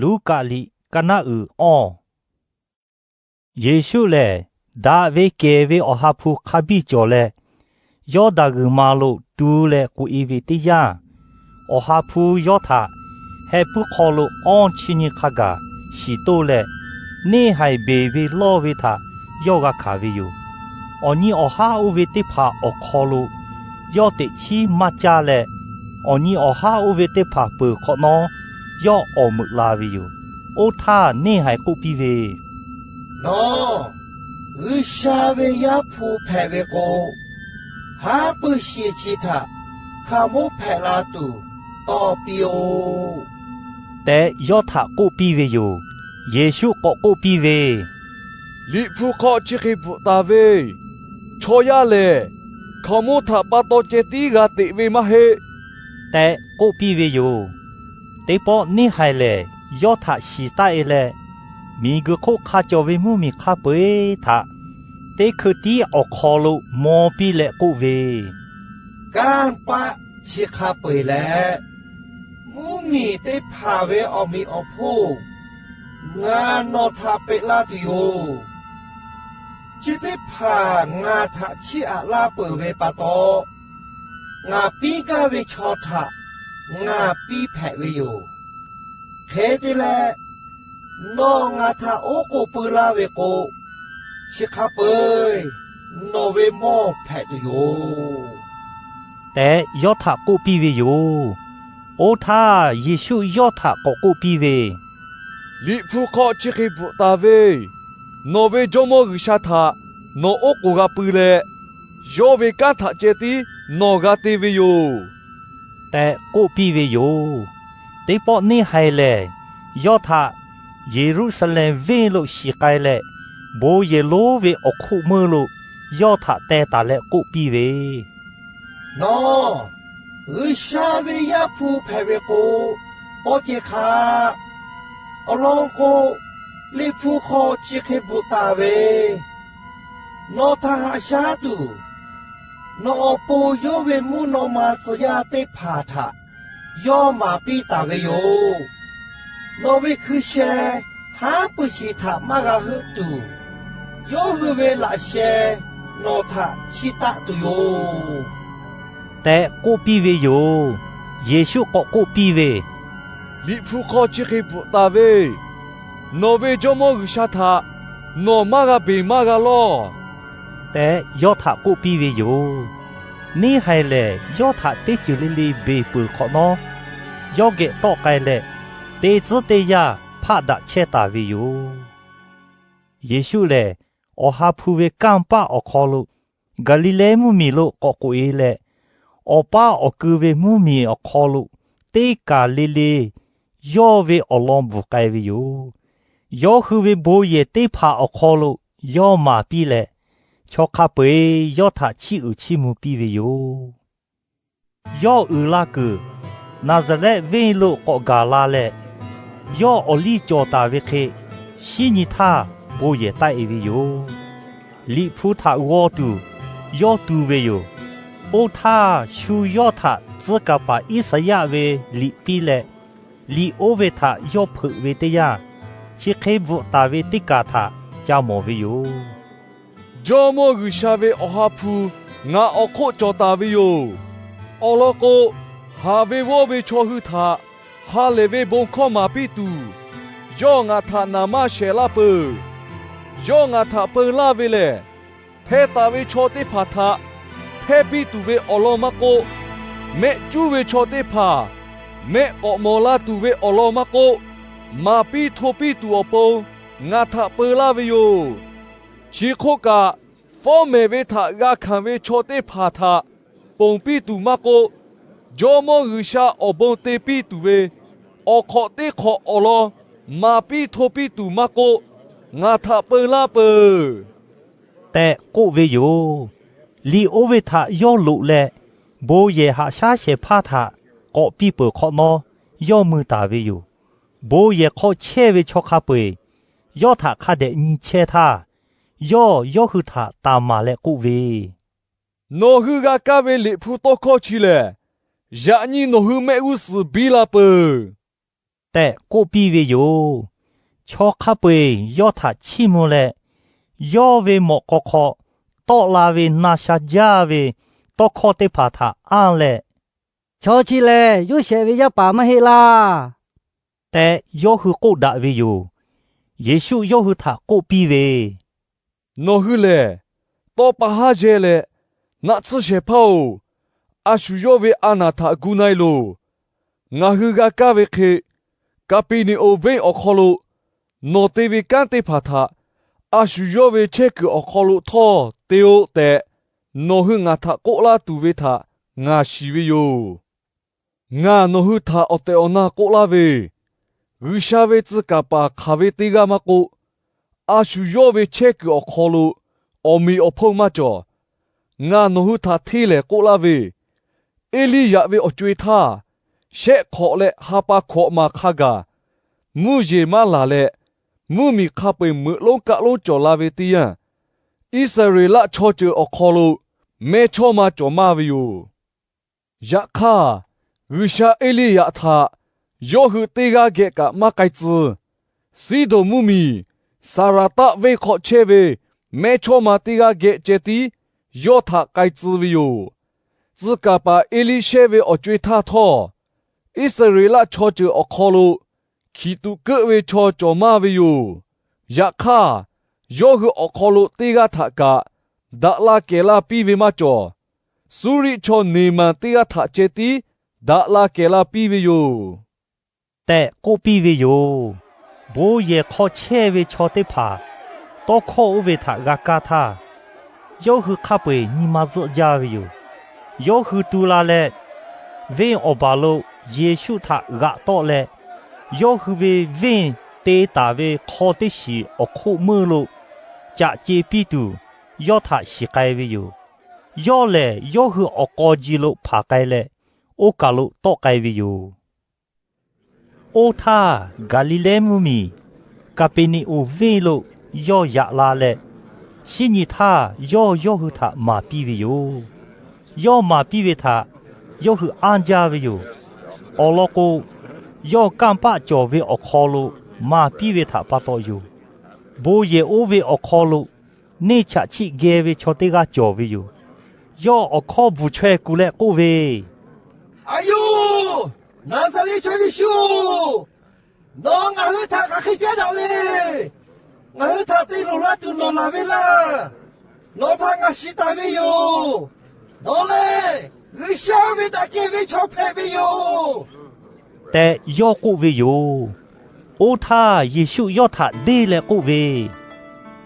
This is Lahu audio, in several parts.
Luˉkaꞈ liꞈ ka naˆ uiˍ awˇ. Yeˍsuˆ lehˬ, daꞈ ve kehˬ ve Awˬ ha hpu hk'a biˇ cawˬ leh, Yawˇdanˍ g'uiˬ ma lo tu leh k'oꞈ e ve teˇ yanˇ, Awˬ ha hpu yawˇ htaꞈ heh puiˉ hk'aw lo awˇ chi nyi hk'a gaˬ shiˍ toˆ leh, neˇ haiˬ beˬ ve lawˇ ve htaꞈ yawˇ g'a hkanˍ ve yoˬ. Awˬ nyi awˬ haˉ oˇ ve teˇ hpaˍ awˬ hk'aw lo yawˇ teꞈ chiˉ maˇ caˇ leh, awˬ nyi awˬ haˉ oˇ ve teˇ hpaˍ peuˬ hk'awꞈ nawˉ yawˇ awˬ meuꞈ la ve yoˬ. Oˇ htaˇ neˇ haiˬ k'oˆ piˇ ve, Nawˬ G'uiˬsha ve Yaˇ hpu hpehꞈ ve k'o, haˉ pui shiˍ chi htaꞈ hkaoˍmonˇ hpehꞈ la tuˬ tawˇ piˇ-oˆ tehꞈ yawˇ htaꞈ k'oˆ piˇ ve yoˬ. Yeˍsuˆ k'awꞈ k'oˆ piˇ ve, Liꞈ hpu hk'aw chi hk'e bvuhꞈ taˍ ve, Chaw yaˇ lehˬ, hkaoˍmonˇ htaꞈ pa taw ceh tiˉ g'a teꞈ ve maˇ heˆ tehꞈ k'oˆ piˇ ve yoˬ. Teˇ pawˆ neˇ haiˬ lehˬ, yawˇ htaꞈ shiˍ taˆ e leh, miˬguiˬ hk'oˆ hk'a cawˬ ve mvuhˇmiˬ hk'a peu-eˬ htaꞈ teˇ hkui tiˉ awˬ hk'aw lo maw piˇ leh k'oˆ ve, Kanˇ paˆ chi hk'a peu-eˬ leh, mvuhˇmiˬ teˇ hpaˍ ve awˬ meꞈ awˬ hponˇ ngaˬ nawˬ htaꞈ peꞈ laˇ tuˬ yoˬ. Chi teˇ hpaˍ ngaˬ htaꞈ chiˇ aꞈ laˇ peuˬ ve pa taw, ngaˬ piˇ gaˇ ve chaw htaꞈ ngaˬ piˇ hpehꞈ ve yoˬ. Hk'e te leh, nawˬ ngaˬ htaꞈ oˉ k'oˍ pui laˇ ve k'o, chi hk'a peu-eˬ nawˬ ve mawˇ hpehꞈ tuˬ yoˬ tehꞈ yawˇ htaꞈ k'oˆ piˇ ve yoˬ. Oˇ htaˇ Yeˍsuˆ yawˇ htaꞈ k'awꞈ k'oˆ piˇ ve, Liꞈ hpu hk'aw chi hk'e bvuhꞈ taˍ ve, Nawˬ ve Jawˇmawˇ G'uiˬsha htaꞈ nawˬ oˉ k'oˍ g'a pui leh, yawˇ ve kanˉ htaꞈ ceh tiˉ nawˬ g'a te ve yoˬ tehꞈ k'oˆ piˇ ve yoˬ. Teˇ pawˆ neˇ haiˬ lehˬ, yawˇ htaꞈ Yeˍruˆsaˍlehnˍ venˇ lo shiˍ k'ai leh, bon yehˬ lonˉ ve awˬ hk'oˆ meuˇ lo yawˇ htaꞈ teh taˍ leh k'oˆ piˇ ve, Nawˬ G'uiˬsha ve Yaˇ hpu hpehꞈ ve k'o, pawˇ ceh hk'a. Awˬ lawn k'o, Liꞈ hpu hk'aw chi hk'e bvuhꞈ taˍ ve, Nawˬ htaꞈ haꞈ shaˉ tuˬ, nawˬ awˬ pon yawˇ ve mvuhˇ naw ma tcuh yaˇ teˇ hpaˍ htaꞈ yawˇ maˍ piˇ taˍ ve yoˬ. Nawˬ ve hkui sheh haˉ pui shiˍ htaꞈ maˇ g'a heuˆ tuˬ, yawˇ hui ve laꞈ sheh nawˬ htaꞈ chiˇ taˆ tuˬ yoˬ tehꞈ k'oˆ piˇ ve yoˬ. Yeˍsuˆ k'awꞈ k'oˆ piˇ ve, Liꞈ hpu hk'aw chi hk'e bvuhꞈ taˍ ve, Nawˬ ve Jawˇmawˇ G'uiˬsha htaꞈ nawˬ maˇ g'a beˬ maˇ g'a lawˇ tehꞈ yawˇ htaꞈ k'oˆ piˇ ve yoˬ. Neˇ haiˬ lehˬ, yawˇ htaꞈ teˇ ceuˬ le le beˬ peuˬ hk'awꞈ nawˉ, yawˇ geh tawˆ k'ai leh, teˇ tcuhˉ teˇ yanˇ hpaˆ daꞈ chehˇ taˍ ve yoˬ. Yeˍsuˆ lehˬ, Awˬ ha hpu ve kanˇ paˆ awˬ hk'aw lo Gaˍliˍlehˇ mvuhˇmiˬ lo k'awꞈ k'oꞈ e leh, awˬ paˇ awˬ kui ve mvuhˇmiˬ awˬ hk'aw lo teˇ kaˬ le le yawˇ ve awˬ lawn bvuhˬ k'ai ve yoˬ. Yawˇ hui ve bon yehˬ teˇ hpaˍ awˬ hk'aw lo yawˇ maˍ piˇ leh, chaw hk'a peu-eˬ yawˇ htaꞈ chiˇ uiˍ chiˇ mvuh piˇ ve yoˬ. Yawˇ uiˍ la kuiˬ Naˍzaˍrehˆ venˇ lo k'awꞈ gaˬ la leh, yawˇ awˬ liˇ cawˬ taˍ ve hk'e, shinˉ nyi htaˇ bon yehˬ taˆ e ve yoˬ. Liꞈ hpu htaꞈ g'aw tuˬ yawˇ tu ve yoˬ. Oˇ htaˇ, shu yawˇ htaꞈ tcuh kaˍ paˍ Iˉsaˍyaˆ ve liꞈ piˇ leh, liꞈ oˇ ve htaꞈ yawˇ hpeuꞈ ve teˇ yanˇ, chi hk'e bvuhꞈ taˍ ve teˇ kaˬ htaꞈ ca mawˬ ve yoˬ. Jawˇmawˇ G'uiˬsha ve Awˬ ha hpu ngaˬ awˬ hk'oˆ cawˬ taˍ ve yoˬ. Awˬ lawn k'o, haˍ ve g'awˇ ve chaw hui htaꞈ ha lehˬ ve bon hkawˇ maˍ piˇ tuˬ, yawˇ ngaˬ htaꞈ naˍ manˇ shehˍ laˇ peuˬ. Yawˇ ngaˬ htaꞈ peu laˇ ve lehˬ, hpehˇ taˍ ve chaw teˇ hpaˍ htaꞈ hpehˇ piˇ tuˬ ve awˬ lawn maˇ k'oˆ, mehˆ cuˉ ve chaw teˇ hpaˍ mehˆ k'awꞈ mawˬ la tuˬ ve awˬ lawn maˇ k'oˆ, maˍ piˇ hto piˇ tuˬ awˬ pon ngaˬ htaꞈ peu laˇ ve yoˬ. Chi hk'oˆ kaꞈ, fawˉ mehˍ ve htaꞈ g'a hkanˍ ve chaw teˇ hpaˍ htaꞈ ponˬ piˇ tuˬ maˇ k'oˆ, Jawˇmawˇ G'uiˬsha awˬ bon te piˇ tuˬ ve awˬ hk'awꞈ teˇ hk'awꞈ awˬ lawn maˍ piˇ hto piˇ tuˬ maˇ k'oˆ, ngaˬ htaꞈ peu laˇ peuˬ tehꞈ k'oˆ ve yoˬ. Liꞈ oˇ ve htaꞈ yawˇ loꞈ leh, bon yehˬ haꞈ shaˉ shehˍ hpaˇ htaꞈ k'awꞈ piˇ peuˬ hk'awꞈ nawˉ, yawˇ mui taˍ ve yoˬ. Bon yehˬ hk'aw chehˇ ve chaw hk'a peu-eˬ yawˇ htaꞈ hk'a dehꞈ nyi chehˇ htaˇ, yawˇ yawˇ hui htaꞈ taˍ maˍ leh k'oˆ ve, Nawˬ hui g'a kaˇ ve Liꞈ hpu tawˇ hkawˇ chi lehˬ, yaꞈ nyi nawˬ hui mehˆ g'uˇ suhˍ biˇ la peuˬ. tehꞈ k'oˆ piˇ ve yoˬ. Chaw hk'a peu-eˬ yawˇ htaꞈ chiˇ mvuh leh, yawˇ ve mawꞈ k'aw hk'aw tawˆ la ve na sha jaˇ ve tawˇ hkawˇ teˇ hpaˍ htaꞈ anˇ leh, Chaw chi lehˬ Yoˇsehꞈ ve yaˇ paˍ maˇ heˆ laˇ tehꞈ yawˇ hui k'oˆ daꞈ ve yoˬ. Yeˍsuˆ yawˇ hui htaꞈ k'oˆ piˇ ve, Nawˬ hui lehˬ, tawˇ pa haˉ yehˇ leh naˆ tsuhˇ shehˍ hpaˇ-oˬ, a shu yawˇ ve a naˬ htaꞈ gu na-e loˬ. Ngaˬ hui g'a kaˇ ve hk'e, Kaˍpeˍneˍonˍ venˇ awˬ hk'aw lo nawˬ te ve kanˉ teˇ hpaˍ htaꞈ a shu yawˇ ve chehˇ kuiˬ awˬ hk'aw lo htawˇ te-o tehꞈ, nawˬ hui ngaˬ htaꞈ k'oˆ laˇ tuˬ ve htaꞈ ngaˬ shiˍ ve yoˬ. Ngaˬ nawˬ hui htaꞈ awˬ tehˬ awˬ na k'oˆ laˇ ve, G'uiˬsha ve tcuh kaˍ paˍ hk'aˬ ve teˇ g'aˇ maˇ k'oˆ, a shu yawˇ ve chehˇ kuiˬ awˬ hk'aw lo awˬ meꞈ awˬ hponˇ maˇ cawˬ. Ngaˬ nawˬ hui htaꞈ hteˇ lehˍ k'oˆ laˇ ve, Eˇliˇyaꞈ ve awˬ co-e htaˇ, shehˆ hk'awꞈ leh ha pa hkawꞈ maˬ hk'a gaˬ mvuhˇ yeˬ maˇ laˬ leh, mvuhˇmiˬ hk'a peu-eˬ meuꞈ lonˉ kaˆ lonˉ cawˬ la ve teˇ yanˇ, Iˉsaˍreˍlaˆ chaw ceuˬ awˬ hk'aw lo mehˇchawˇma cawˬ maˇ ve yoˬ. Yaꞈ hk'aˇ, G'uiˬsha Eˇliˇyaꞈ htaꞈ yawˇ hui teˇ g'aˇ geh kaꞈ maˇ k'ai tcuh. Siˉdonˍ mvuhˇmiˬ Saˍraˍtaˆ venˇ hk'aw chehˇ ve mehˇchawˇma teˇ g'aˇ geh ceh tiˉ yawˇ htaꞈ k'ai tcuh ve yoˬ. Tcuh kaˍ paˍ Eˇliˇshehˇ ve awˬ co-e htaˇ htawˇ, Iˉsaˍreˍlaˆ chaw ceuˬ awˬ hk'aw lo hkiˬ tuꞈ keuˆ ve chaw cawˬ maˇ ve yoˬ. Yaꞈ hk'aˇ, yawˇ hui awˬ hk'aw lo teˇ g'aˇ htaꞈ kaꞈ daꞈ la kehˬ la piˇ ve maˇ cawˬ. Suˇriˆ chaw Neˍmanˍ teˇ g'aˇ htaꞈ ceh tiˉ daꞈ la kehˬ la piˇ ve yoˬ tehꞈ k'oˆ piˇ ve yoˬ. Bon yehˬ hk'aw chehˇ ve chaw teˇ hpaˍ tawˇ hkawˇ oˇ ve htaꞈ g'a kaˇ htaˇ, yawˇ hui hk'a peu-eˬ nyi ma zuhˆ jaˇ ve yoˬ. Yawˇ hui tu la leh, venˇ awˬ baˬ lo Yeˍsuˆ htaꞈ g'aꞈ tawˆ leh, yawˇ hui ve venˇ te taˍ ve hk'aw teˇ shiˍ awˬ hk'oˆ meuˇ lo caꞈ ce piˇ tuˬ, yawˇ htaꞈ shiˍ k'ai ve yoˬ. Yawˇ lehˬ, yawˇ hui awˬ k'aw ji lo hpanˍ k'ai leh, oˇ kaˬ lo tawˆ k'ai ve yoˬ. Oˇ htaˇ, Gaˍliˍlehˇ mvuhˇmiˬ Kaˍpeˍneˍonˍ venˇ lo yawˇ yaꞈ la leh, shinˉ nyi htaˇ yawˇ yawˇ hui htaꞈ maˍ piˇ ve yoˬ. Yawˇ maˍ piˇ ve htaꞈ yawˇ hui anˇ jaˇ ve yoˬ. Awˬ lawn k'o, yawˇ kanˇ paˆ cawˬ ve awˬ hk'aw lo maˍ piˇ ve htaꞈ pa taw yoˬ. Bon yehˬ oˇ ve awˬ hk'aw lo neˇ chaꞈ chiˆ geh ve chaw teˇ g'aˇ cawˬ ve yoˬ. Yawˇ awˬ hkawˇ bvuhˬ chaweh kuˬ leh k'oˆ ve, Aˬ yoˬ, Naˍzaˍrehˆ chaw Yeˍsuˆ-oˬ, nawˬ ngaˬ hui htaꞈ hk'aˬ hk'e caˉ daꞈ le. Ngaˬ hui htaꞈ te luˬ laˇ tuˬ nawˬ laˬ ve laˇ. Nawˬ htaꞈ ngaˬ shiˍ taˍ ve yoˬ. Nawˬ lehˬ G'uiˬsha ve daꞈ kehˬ ve chaw hpehꞈ ve yoˬ tehꞈ yawˇ k'oˆ ve yoˬ. Oˇ htaˇ Yeˍsuˆ yawˇ htaꞈ deˇ leh k'oˆ ve,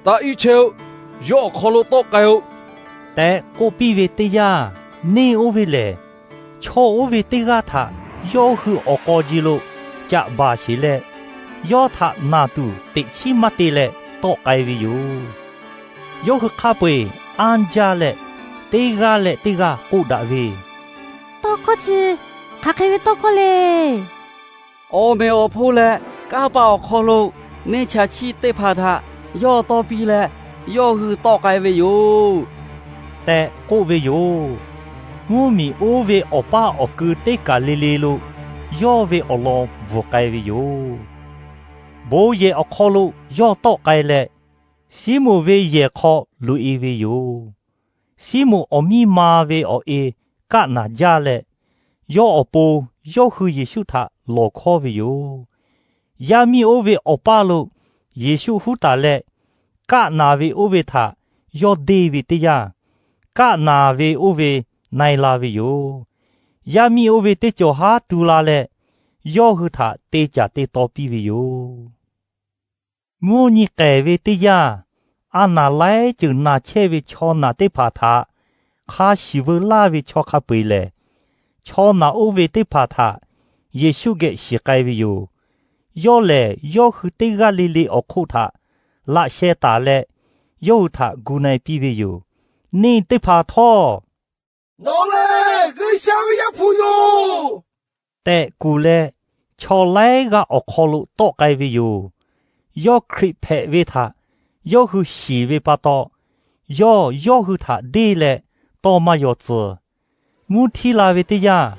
Taꞈ iˉ chehˇ-oˆ. Yawˇ awˬ hk'aw lo tawˆ k'ai-o tehꞈ k'oˆ piˇ ve teˇ yanˇ, neˇ oˇ ve lehˬ, chaw oˇ ve teˇ g'aˇ htaꞈ yawˇ hui awˬ k'aw ji lo caꞈ baˬ sheˍ leh, yawˇ htaꞈ naˬ tuˬ teꞈ chiˉ maˇ te leh tawˆ k'ai ve yoˬ. Yawˇ hui hk'a peu-eˬ anˇ jaˇ leh, teˇ g'aˇ leh teˇ g'aˇ k'oˆ daꞈ ve, Tawˇ hkawˇ chi hk'aˬ hk'e ve tawˇ hkawˇ le. Awˬ meꞈ awˬ hponˇ leh kanˇ paˆ awˬ hk'aw lo neˇ chaꞈ chiˆ teˇ hpaˍ htaꞈ yawˇ tawˇ piˇ leh, yawˇ hui tawˆ k'ai ve yoˬ tehꞈ k'oˆ ve yoˬ. Mvuhˇmiˬ oˇ ve awˬ paˇ awˬ ku teˇ kaˬ le le lo yawˇ ve awˬ lawn bvuhˬ k'ai ve yoˬ. Bon yehˬ awˬ hk'aw lo yawˇ tawˆ k'ai leh, Siˉmonˍ ve yehˬ hk'aw loꞈ-e ve yoˬ. Siˉmonˍ awˬ miˇ ma ve awˬ e kaˆ naˬ jaˇ leh, yawˇ awˬ pon yawˇ hui Yeˍsuˆ htaꞈ lawˬ hkawˉ ve yoˬ. Yaˇ miˇ oˇ ve awˬ paˇ lo Yeˍsuˆ huˉ taˍ leh, kaˆ naˬ ve oˇ ve htaꞈ yawˇ deˇ ve teˇ yanˇ, kaˆ naˬ ve oˇ ve na-e la ve yoˬ. Yaˇ miˇ oˇ ve teˇ cawˬ haˉ tu la leh, yawˇ hui htaꞈ te caˍ te taw piˇ ve yoˬ. Mvuhˇ nyi k'ehˬ ve teˇ yanˇ, a naˬ laiˉ ceuˬ naˬ chehˇ ve chaw naˬ teˇ hpaˍ htaꞈ hk'a shiˍ veu laˇ ve chaw hk'a peu-eˬ lehˬ, chaw naˬ oˇ ve teˇ hpaˍ htaꞈ Yeˍsuˆ geh shiˍ k'ai ve yoˬ. Yawˇ lehˬ, yawˇ hui teˇ g'aˇ le le awˬ hk'oˆ htaꞈ laꞈ sheh taˍ leh, yawˇ hui htaꞈ gu na-e piˇ ve yoˬ. Neˇ teˇ hpaˍ htawˇ, Nawˬ lehˬ G'uiˬsha ve Yaˇ hpu yoˬ tehꞈ kuˬ leh, chaw laiˉ g'aˇ awˬ hk'aw lo tawˆ k'ai ve yoˬ. Yawˇ Hkriꞈ hpehꞈ ve htaꞈ yawˇ hui shiˍ ve pa taw, yawˇ yawˇ hui htaꞈ deˇ leh tawˇ maˇ yaw tcuh. Mvuhˇ htiˇ la ve teˇ yanˇ,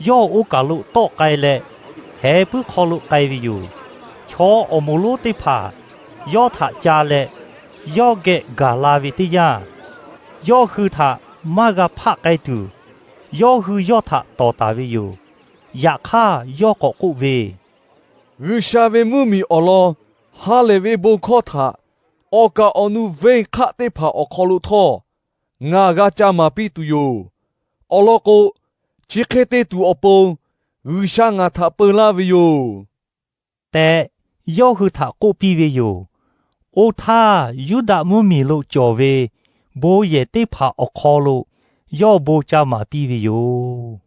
yawˇ oˇ kaˬ lo tawˆ k'ai leh, hteˍ puiˉ hk'aw lo k'ai ve yoˬ. Chaw awˬ moˍ lonˉ teˇ hpaˍ yawˇ htaꞈ ca leh, yawˇ geh gaˬ la ve teˇ yanˇ, yawˇ hui htaꞈ maˇ g'a hpaˆ k'ai tuˬ, yawˇ hui yawˇ htaꞈ tawˍ taˍ ve yoˬ. Yaꞈ hk'aˇ, yawˇ k'awꞈ k'oˆ ve, G'uiˬsha ve mvuhˇmiˬ awˬ lawn ha lehˬ ve bon hkawˇ htaꞈ awˬ kaˍ awˬ nu venˇ hk'aˆ teˇ hpaˍ awˬ hk'aw lo htawˇ, ngaˬ g'a ca maˍ piˇ tuˬ yoˬ. Awˬ lawn k'o, chi hk'e te tuˬ awˬ pon G'uiˬsha ngaˬ htaꞈ peu laˇ ve yoˬ tehꞈ, yawˇ hui htaꞈ k'oˆ piˇ ve yoˬ. Oˇ htaˇ, Yuˇdaꞈ mvuhˇmiˬ lo cawˬ ve bon yehˬ teˇ hpaˍ awˬ hk'aw lo yawˇ bon ca maˍ piˇ ve yoˬ.